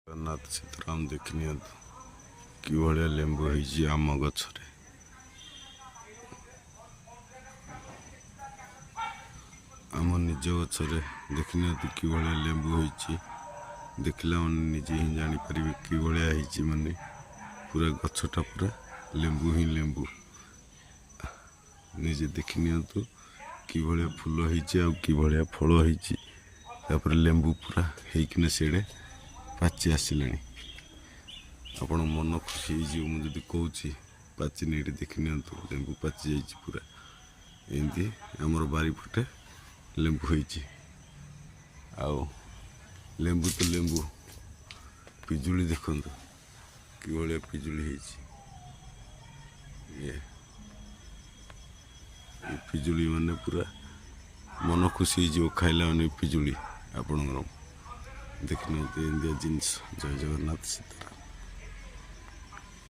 ଜଗନ୍ନାଥ ସୀତାରାମ। ଦେଖିନିଅନ୍ତୁ କିଭଳିଆ ଲେମ୍ବୁ ହେଇଛି ଆମ ଗଛରେ। ଆମ ନିଜ ଗଛରେ ଦେଖିନିଅନ୍ତୁ କିଭଳିଆ ଲେମ୍ବୁ ହେଇଛି। ଦେଖିଲା ମାନେ ନିଜେ ହିଁ ଜାଣିପାରିବେ କିଭଳିଆ ହେଇଛି, ମାନେ ପୁରା ଗଛଟା ପୁରା ଲେମ୍ବୁ ହିଁ ଲେମ୍ବୁ। ନିଜେ ଦେଖିନିଅନ୍ତୁ କିଭଳିଆ ଫୁଲ ହେଇଛି ଆଉ କିଭଳିଆ ଫଳ ହେଇଛି। ତାପରେ ଲେମ୍ବୁ ପୁରା ହେଇକିନା ସିଆଡ଼େ ପାଚି ଆସିଲାଣି। ଆପଣ ମନ ଖୁସି ହେଇଯିବ, ମୁଁ ଯଦି କହୁଛି ପାଚିନି। ଏଇଠି ଦେଖିନିଅନ୍ତୁ, ଲେମ୍ବୁ ପାଚି ଯାଇଛି ପୁରା। ଏମିତି ଆମର ବାରିପଟେ ଲେମ୍ବୁ ହେଇଛି। ଆଉ ଲେମ୍ବୁ ତ ଲେମ୍ବୁ, ପିଜୁଳି ଦେଖନ୍ତୁ କିଭଳିଆ ପିଜୁଳି ହେଇଛି। ଇଏ ଏ ପିଜୁଳି ମାନେ ପୁରା ମନ ଖୁସି ହେଇଯିବ ଖାଇଲା ମାନେ ପିଜୁଳି ଆପଣଙ୍କର। ଦେଖିନିଅନ୍ତୁ ଏମିତିଆ ଜିନିଷ। ଜୟ ଜଗନ୍ନାଥ, ସୀତାରାମ।